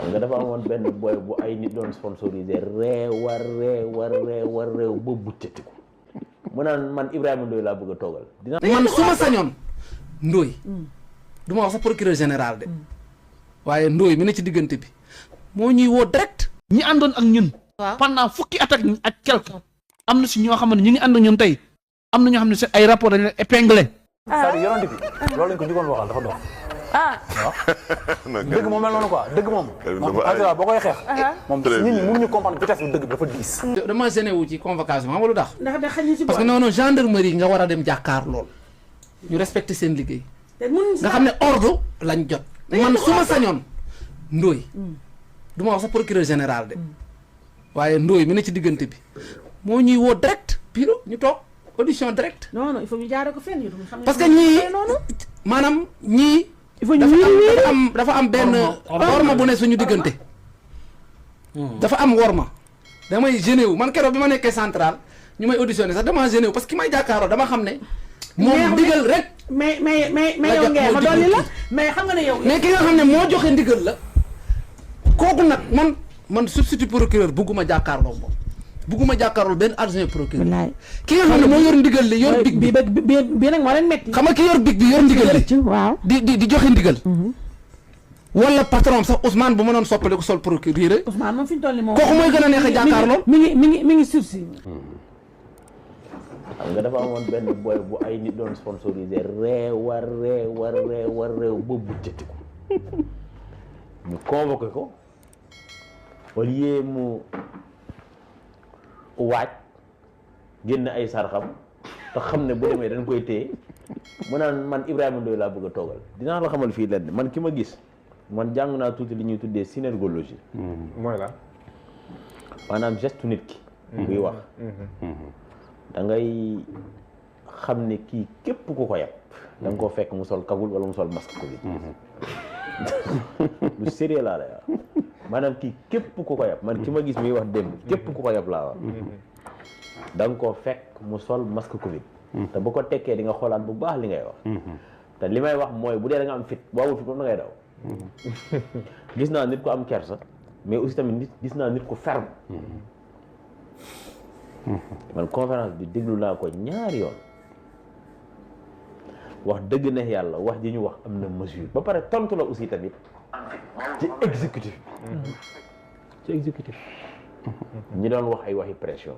xam nga dafa amoon benn boy bu ay nit doon sponsorisé réew ba buccati ko mu naan man Ibrahima Ndoye laa bëgg a toogal. man su ma sañoon Ndoye du ma wax sax procureur général de waaye Ndoye mi ne ci diggante bi moo ñuy woo direct. ñi àndoon ak ñun. pendant fukki at ak quelque. am na si ñoo xam ne ñu ngi ànd ak ñun tey am na ñoo xam ne ay rapport dañ leen épinglé. c'est-à-dire yonent bi loolu lañ ko jugoon waxal dafa dox. waaw dëgg moom mel noonu quoi dëgg moom. dafa boo koy xeex. moom nit ñi mënuñu comprendre vitesse bi dëgg bi dafa diis. dama gêné wu ci convocation xam nga lu tax. parce que non gendarmerie nga war a dem jàkkaar lool ñu respecté seen liggéey. nga xam ne ordre lañ jot. man su ma sañoon Ndoye du ma wax sax procureur général de waaye Ndoye mi ne ci diggante bi moo ñuy woo direct bureau ñu toog audition direct. non il faut ñu jaaree ko fenn parce que ñii maanaam ñii. il faut dafa am benn worma bu ne suñu diggante. dafa am worma. damay gêné wu man keroog bi ma nekkee central ñu may auditionné sax dama gêné wu parce que ki may jàkkaaroo dama xam ne. moom ndigal rek. mais yow ngeen ma dolli la mais xam nga ne yow. mais ki nga xam ne moo joxe ndigal la kooku nag man substitut procureur bugguma jàkkaarloo moom bugguma jàkkaarloo benn adjoint procureur. wallaay ki nga xam ne moo yor ndigal li yor big bi nag moo leen metti. xam nga ki yor big bi yor ndigal li. waaw di joxe ndigal. wala patron sax Ousmane bu mënoon soppale ko sol procureur. Ousmane moom fi ñu toll nii moom kooku mooy gën a neex a jàkkaarloo. mi ngi sursis. xam nga dafa amoon benn boy bu ay nit doon sponsorisé réew ba buccati ko ñu convoqué ko au lieu mu waaj génn ay sarxam te xam ne bu demee dañ koy téye mu naan man Ibrahima Ndoye laa bëgg a toogal dinaa la xamal fii lenn man ki ma gis man jàng naa tuuti li ñuy tuddee synergologie. mooy la maanaam geste nit ki. buy wax. da ngay xam ne kii képp ku ko yab da nga koo fekk mu sol kagul wala mu sol masque ko bi lu sérieux laa lay wax maanaam kii képp ku ko yab man ki ma gis muy wax démb képp ku ko yab laa wax da nga koo fekk mu sol masque Covid te bu ko tekkee di nga xoolaat bu baax li ngay wax te li may wax mooy bu dee da nga am fit boo amul fit moom da ngay daw gis naa nit ku am kersa mais aussi tamit gis naa nit ku ferme man conférence bi déglu naa ko ñaari yoon wax dëgg ne yàlla wax ji ñu wax am na mesure ba pare tontu la aussi tamit ci exécutif ñi doon wax ay waxi pression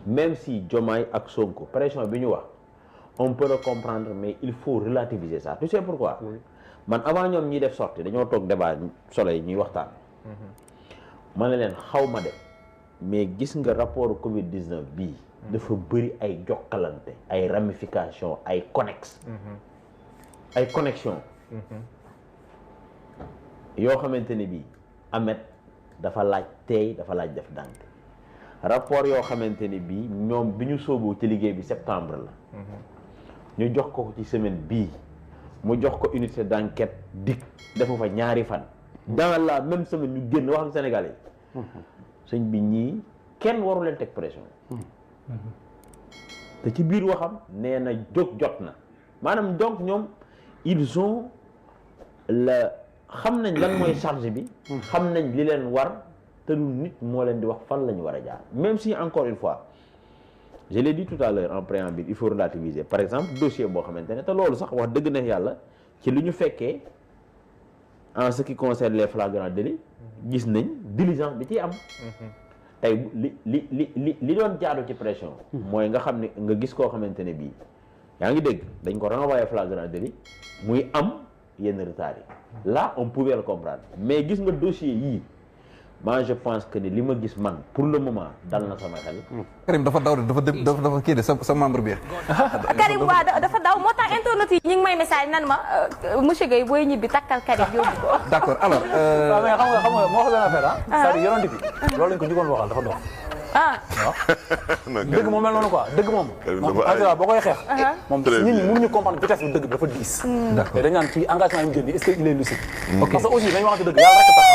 même si Diomaye ak Sonko pression bi ñu wax on peut le comprendre mais il faut relativiser ça tu sais pourquoi man avant ñoom ñiy def sortie dañoo toog débat soleil ñuy waxtaan ma ne leen xaw ma de mais gis nga rapport Covid-19 bii dafa bëri ay jokkalante ay ramification ay connexion yoo xamante ne bii Ahmed dafa laaj teey dafa laaj def dànk rapport yoo xamante ne bii ñoom bi ñu sóobu ci liggéey bi septembre la ñu jox ko ci semaine bii mu jox ko unité d'enquête dik defu fa ñaari fan dans la même semaine ñu génn wax ak Sénégalais sëñ bi ñii kenn waru leen teg pression te ci biir waxam nee na jóg jot na maanaam donc ñoom ils ont la xam nañ lan mooy charge bi xam nañ li leen war te lu nit moo leen di wax fan la ñu war a jaar même si encore une fois je l'ai dit tout à l'heure en préambule il faut relativiser par exemple dossier boo xamante ne te loolu sax wax dëgg na yàlla ci li ñu fekkee en ce qui concerne les flagrants délits gis nañ diligence bi ciy am tey li doon jaadu ci pression mooy nga xam ne nga gis koo xamante ne bii yaa ngi dégg dañ ko renvoyer flagrant délit muy am yenn retard yi là on pouvait le comprendre mais gis nga dossier yii moi je pense que ni li ma gis man pour le moment dal na sama xel. Karim dafa daw dafa kii de sa membre bi. Karim waaw dafa daw moo tax internet yi ñu ngi may message nan ma monsieur Guèye booy ñibbi takkal Karim yóbbu ko. D'accord alors. waaw mais xam nga moo wax benn affaire c'est-à-dire yonent bi loolu lañ ko jugoon waxal dafa dox. waaw dëgg moom mel noonu quoi dëgg moom. boo koy xeex. moom nit ñi mënuñu comprendre vitesse bi dëgg bi dafa diis. te dañ naan ci engagement yi mu jël nii est-ce que il est lucide. parce que aussi dañu waxante dëgg yàlla rek tax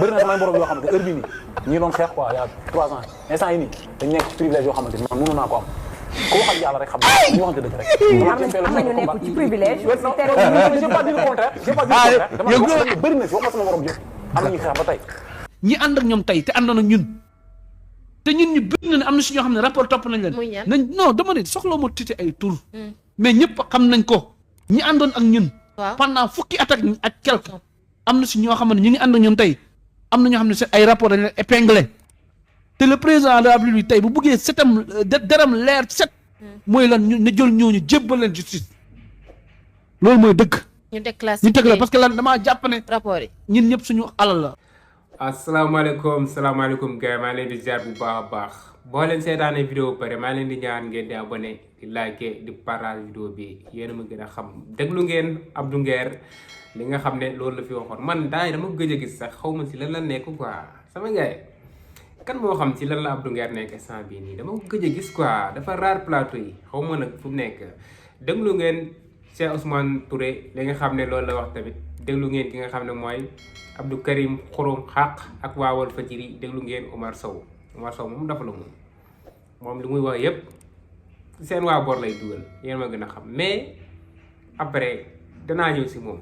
bëri na samay borom yoo xamante heure bii nii ñi doon xeex quoi il y a 3 ans instant yi nii dañ nekk ci privilège yoo xamante ni man mënu naa ko am ko waxal yàlla rek xam ne ñu waxante dëgg rek. am nañu nekk ci privilège. j'ai pas dit le contraire j'ai pas dit le contraire dama bëri na si wax ma sama borom yëpp am na ñu xeex ba tey. ñi ànd ak ñoom tey te àndoon ak ñun te ñun ñu bëri na ne am na si ñoo xam ne rapport topp nañ leen. nañ non dama ne soxla moo tite ay tur. mais ñëpp xam nañ ko ñi àndoon ak ñun. pendant fukki at ak quelque am na si ñoo xam ne ñu ngi ànd ak ñun tey am na ñoo xam ne seen ay rapport dañ leen épinglé te le président de la République tey bu buggee setam deram leer set mooy lan ñu ne jël ñooñu jébbal leen justice loolu mooy dëgg. ñu déclassé parce que lan damaa jàpp ne rapport yi ñun ñëpp suñu alal la. asalaamaaleykum salaamaaleykum gars yi maa leen di ziar bu baax a baax boo leen seetaanee vidéo ba pare maa leen di ñaan ngeen di abonné di liker di partage vidéo bi yéen a ma gën a xam déglu ngeen Abdou Nguer li nga xam ne loolu la fi waxoon man daay dama gëj a gis sax xaw ma si lan la nekk quoi sama gars yi kan moo xam si lan la Abdou Nguer nekk instant bii nii dama gëj a gis quoi dafa rare plateau yi xaw ma nag fu mu nekk déglu ngeen Cheikh Ousmane Touré li nga xam ne loolu la wax tamit déglu ngeen ki nga xam ne mooy Abdou Karim Xurum Xaq ak waa Walfadjri déglu ngeen Omar Sow moom dafa la moom li muy wax yëpp seen waa bor lay dugal yéen ma gën a xam mais après danaa ñëw si moom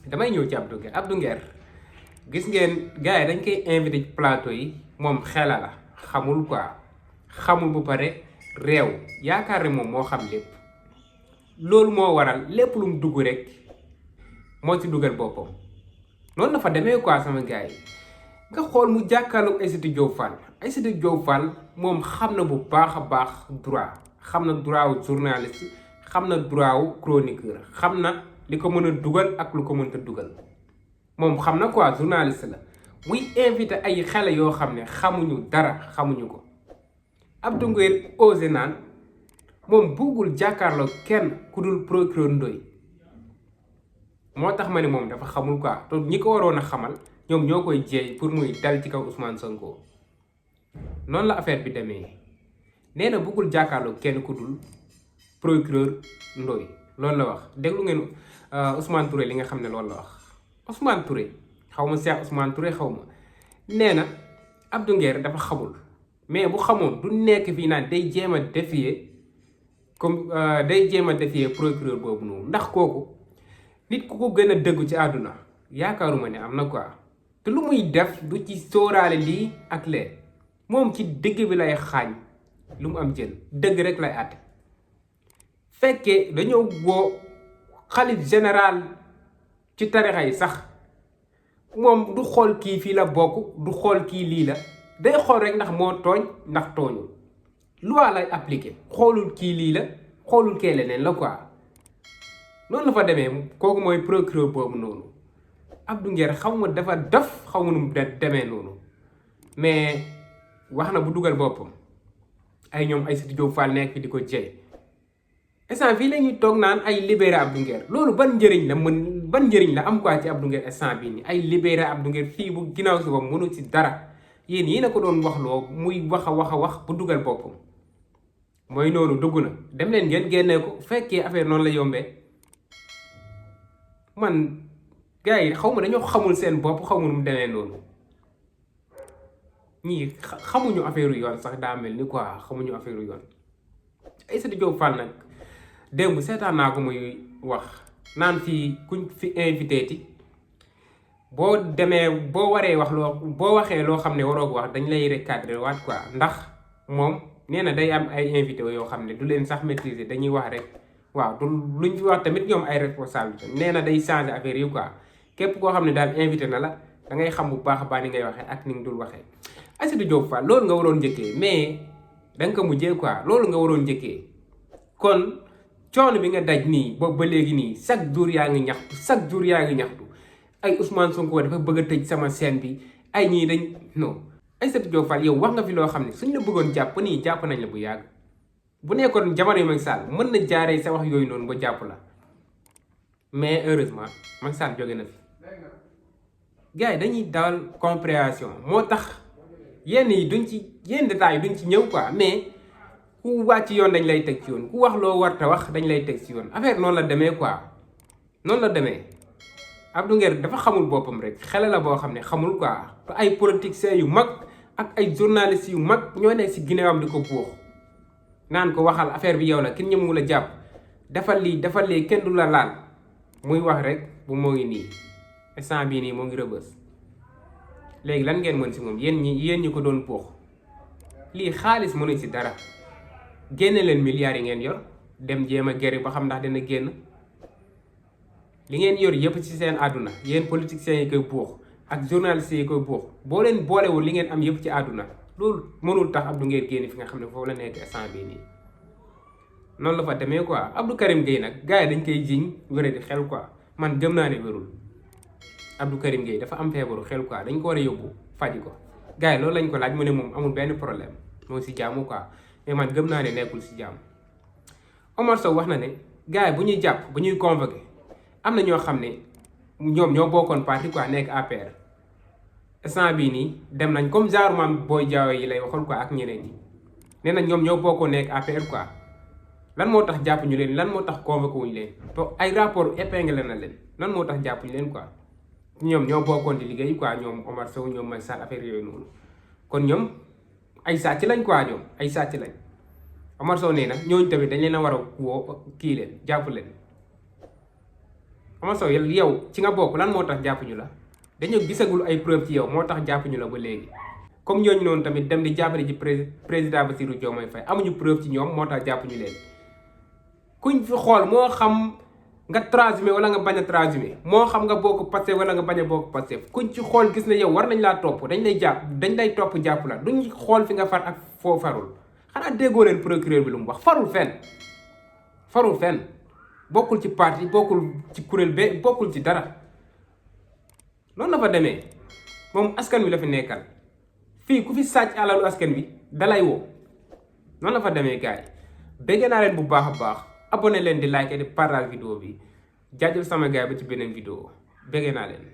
damay ñëw ci Abdou Nguer gis ngeen gars yi dañ koy invité ci plateau yi moom xela la xamul quoi xamul bu pare réew yaakaar ne moom moo xam lépp loolu moo waral lépp lu mu dugg rek moo ci dugal boppam noonu dafa demee quoi sama gars yi nga xool mu jàkkaarloog Aïssatou Diop Fall Aïssatou Diop Fall moom xam na bu baax a baax droit xam na droit wu journaliste xam na droit wu chroniqueur xam na li ko mën a dugal ak lu ko mënta dugal moom xam na quoi journaliste la muy invité ay xale yoo xam ne xamuñu dara xamuñu ko Abdou Nguer osé naan moom buggul jàkkaarloog kenn ku dul procureur Ndoye moo tax ma ne moom dafa xamul quoi te ñi ko waroon a xamal ñoom ñoo koy jeey pour muy dal ci kaw Ousmane Sonko noonu la affaire bi demee nee na buggul jàkkaarloog kenn ku dul procureur Ndoye loolu la wax déglu ngeen Ousmane Touré li nga xam ne loolu la wax Ousmane Touré xaw ma Cheikh Ousmane Touré xaw ma nee na Abdou Nguer dafa xamul mais bu xamoon du nekk fii naan day jéem a défier comme day jéem a défier procureur boobu noonu ndax kooku nit ku ko gën a dëggu ci àdduna yaakaaruma ne am na quoi te lu muy def du ci sóoraale lii ak lee moom ci dëgg bi lay xaañ lu mu am jël dëgg rek lay àtte fekkee dañoo woo xalif général ci tarixa yi sax moom du xool kii fii la bokk du xool kii lii la day xool rek ndax moo tooñ ndax tooñul loi lay appliqué xoolul kii lii la xoolul kee leneen la quoi noonu la fa demee kooku mooy procureur boobu noonu Abdou Nguer xaw ma dafa def xaw ma nu mu demee noonu mais wax na bu dugal boppam ay ñoom Aïssatou Diop Fall nekk fi di ko jey instant fii la ñuy toog naan ay libéré Abdou Nguer loolu ban njëriñ la am quoi ci Abdou Nguer instant bii nii ay libéré Abdou Nguer fii bu ginnaaw si boppam mënu ci dara yéen yi na ko doon wax loo muy wax a wax bu dugal boppam mooy noonu dugg na dem leen ngeen génnee ko fekkee affaire noonu la yombee man gars yi xaw ma dañoo xamul seen bopp xaw ma nu mu demee noonu ñii xamuñu affaire yoon sax daa mel ni quoi xamuñu affaire yoon Aïssatou Diop Fall nag démb seetaan naa ko muy wax naan fii kuñ fi invité ti boo demee boo waree wax boo waxee loo xam ne waroo ko wax dañ lay recadrer waat quoi ndax moom nee na day am ay invité yoo xam ne du leen sax maîtriser dañuy wax rek waaw du luñ fi wax tamit ñoom ay responsabilité nee na day changer affaire yi quoi képp koo xam ne daal invité na la da ngay xam bu baax a baax ni ngay waxee ak ni nga dul waxee Aïssatou Diop Fall loolu nga waroon njëkkee mais da nga ko mujjee quoi loolu nga waroon njëkkee kon coono bi nga daj nii boobu ba léegi nii chaque jour yaa ngi ñaxtu ay Ousmane Sonko dafa bëgg a tëj sama scène bi ay ñii dañ non Aïssatou Diop Fall yow wax nga fi loo xam ne suñ la bëggoon jàpp nii jàpp nañ la bu yàgg bu nekkoon jamono yu Macky Sall mën na jaaree sa wax yooyu noonu ba jàpp la mais heureusement Macky Sall jóge na fi gars yi dañuy dawal compréhension moo tax yenn détails yi duñ ci ñëw quoi mais ku wàcc yoon dañ lay teg ci yoon ku wax loo warta wax dañ lay teg ci yoon affaire noonu la demee quoi noonu la demee Abdou Nguer dafa xamul boppam rek xele la boo xam ne xamul quoi te ay politiciens yu mag ak ay journalistes yu mag ñoo nekk si ginnaawam di ko buux naan ko waxal affaire bi yow la kenn ñëmu la jàpp defal lii kenn du la laal muy wax rek bu moo ngi nii instant bii nii moo ngi rëbës léegi lan ngeen mën si moom yéen ñi ko doon buux lii xaalis mënuñ si dara génne leen milliards yi ngeen yor dem jéem a geri ba xam ndax dina génn li ngeen yor yëpp ci seen àdduna yéen politiciens yi koy buux ak journalistes yi koy buux boo leen boolewul li ngeen am yëpp ci àdduna loolu mënul tax Abdou ngeen génn fi nga xam ne foofu la nekk instant bii nii noonu la fa demee quoi Abdou Karim Gueye nag gars yi dañ koy jiñ wéré di xel quoi man gëm naa ne wérul Abdou Karim Gueye dafa am feebaru xel quoi dañ ko war a yóbbu faji ko gars yi loolu lañ ko laaj mu ne moom amul benn problème moo si jaamu quoi mais man gëm naa ne nekkul si jaam Omar Sow wax na ne gars yi bu ñuy jàpp bu ñuy convoqué am na ñoo xam ne ñoom ñoo bokkoon parti quoi nekk APR instant bii nii dem nañ comme genre maam booy jaaw yi lay waxoon quoi ak ñeneen ñi nee na ñoom ñoo bokkoon nekk APR quoi lan moo tax jàpp ñu leen lan moo tax convoqué wuñu leen to ay rapport épinglé na leen lan moo tax jàpp ñu leen quoi ñoom ñoo bokkoon di liggéey quoi ñoom Omar Sow ñoom Macky Sall affaire yooyu noonu kon ñoom ay sàcc lañ quoi ñoom ay sàcc lañ Omar Sow nee na ñooñu tamit dañ leen a war a woo kii leen jàpp leen Omar Sow yow ci nga bokk lan moo tax jàpp ñu la dañoo gisagul ay preuve ci yow moo tax jàpp ñu la ba léegi comme ñooñu noonu tamit dem di jàppale ci président Bassirou Diomaye Faye amuñu preuve ci ñoom moo tax jàpp ñu leen kuñ fi xool moo xam nga transhumé wala nga bañ a transhumé moo xam nga bokk Pastef wala nga bañ a bokk Pastef kuñ ci xool gis ne yow war nañ laa topp dañ lay jàpp dañ lay topp jàpp la duñ xool fi nga far ak foo farul xanaa déggoo leen procureur bi lu mu wax farul fenn bokkul ci parti bokkul ci kuréel be bokkul ci dara noonu la fa demee moom askan wi la fi nekkal fii ku fi sàcc alalu askan wi dalay woo noonu la fa demee gars yi bëgg naa leen bu baax a baax abonné leen di like di partage vidéo bi jaajëf sama gars ba ci beneen vidéo bëgg naa leen